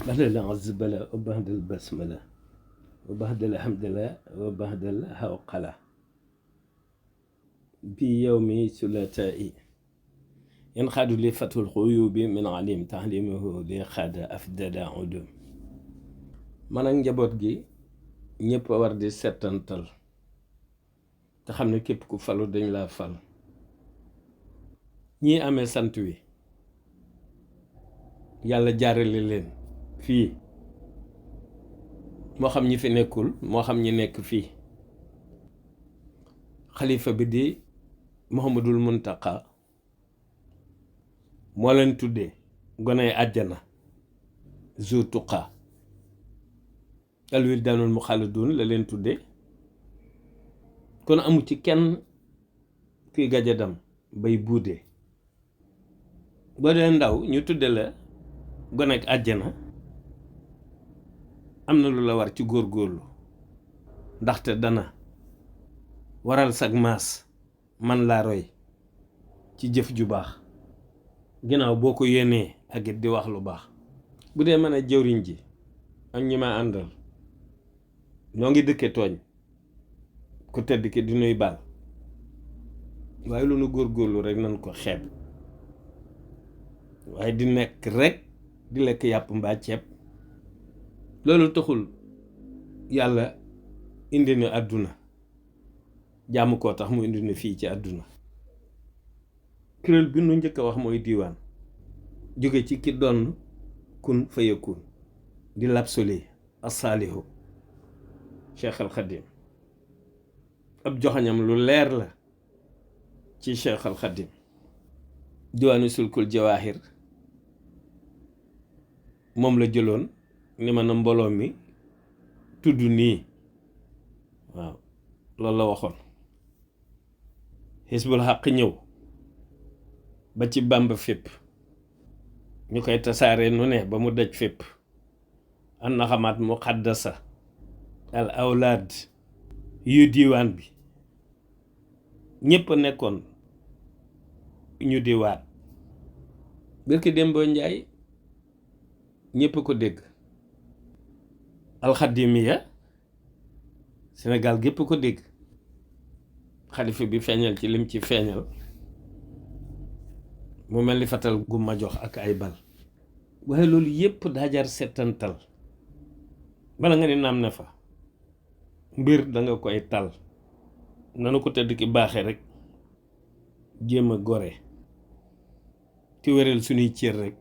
بدل العزبلة وبعد البسملة وبعد الحمد لله وبعد الهوقلة بيوم ثلاثاء ينخاد لفتح الغيوب من عليم تعليمه لخاد أفدد عدوم man ak njaboot gi ñëpp a war di settantal te xam ne képp ku falu dañ laa fal ñii amee sant wi yàlla jaarale leen fii moo xam ñi fi nekkul moo xam ñi nekk fii xalifa bi di Muhammadul Muntaqa moo leen tuddee goney àjjana zu tuqa alwil daanul mu xaalidun la leen tuddee kon amu ci kenn kuy gajadam bay buudee boo dee ndaw ñu tudde la gonek àjjana am na lu la war ci góorgóorlu ndaxte dana waral sag maas man laa roy ci jëf ju baax ginnaaw boo ko yéenee ak it di wax lu baax bu dee mën a jëwriñ ji ak ñi ma àndal ñoo ngi dëkke tooñ ku tedd ki di nuy baal waaye lu nu góorgóorlu rek nan ko xeeb waaye di nekk rek di lekk yàpp mbaa ceeb loolu taxul yàlla indi na àdduna jaamu koo tax mu indi na fii ci àdduna kuréel bi nu njëkk a wax mooy diiwaan jóge ci ki doon kun fayakun di labsoli as-saalihu Cheikh al Khadim ab joxañam lu leer la ci Cheikh al Khadim diwaanu sulkul jawaahir moom la jëloon ni ma na mbooloo mi tudd nii waaw loolu la waxoon xisbul xaq ñëw ba ci Bàmba fépp ñu koy tasaare nu ne ba mu daj fépp an na xamaat mu xaddasa al awlaad yu diiwaan bi ñépp a nekkoon ñu diwaat birki Dembo Njaay ñépp ko dégg alxadimiya Sénégal gépp ko dégg xalifa bi feeñal ci lim ci feeñal mu mel ni fatal gu ma jox ak ay bal waaye loolu yépp daa jar settantal bala nga ni naam ne fa mbir danga koy tal nanu ko tëdd ki baaxe rek jéem a gore ti wéral suñuy cër rek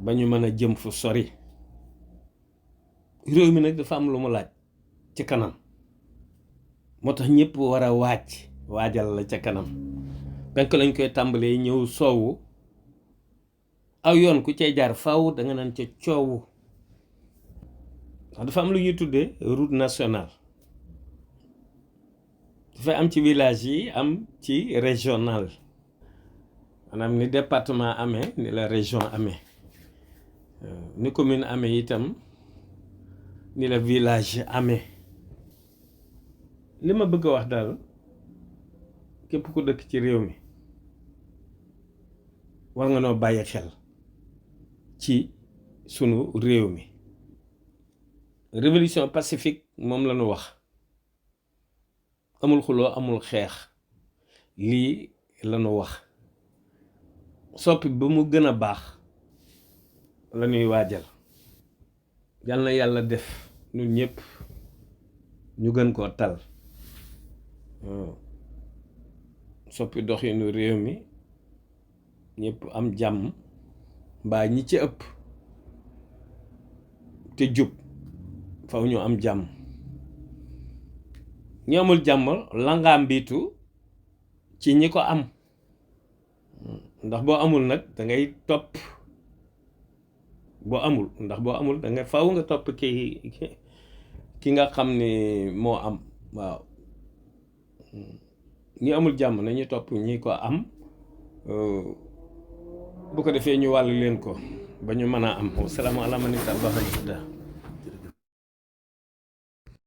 ba ñu mën a jëm fu sori réew mi nag dafa am lu mu laaj ci kanam moo tax ñëpp war a waajal la ca kanam penk lañ koy tàmbalee ñëw soowu aw yoon ku cay jaar faaw da nga naan ca coowu ndax dafa am lu ñuy tuddee route nationale dafay am ci village yi am ci régional maanaam ni département amee ni la région amee ni commune amee itam ni la village amee li ma bëgg a wax daal képp ku dëkk ci réew mi war nga noo bàyyi xel ci sunu réew mi révolution pacifique moom la ñu wax amul xuloo amul xeex lii la ñu wax soppi ba mu gën a baax la ñuy waajal yal na yàlla def ñun ñëpp ñu gën koo tal soppi doxinu réew mi ñëpp am jàmm mbaa ñi ci ëpp te jub faw ñu am jàmm ñu amul jàmm langaa mbiitu ci ñi ko am ndax boo amul nag da ngay topp boo amul da nga faw nga topp ki nga xam ne moo am waaw ñi amul jàmm nañu topp ñi ko am bu ko defee ñu wàllu leen ko ba ñu mën a am. Wassalaamu alaa man ittaba'a al-hudaa.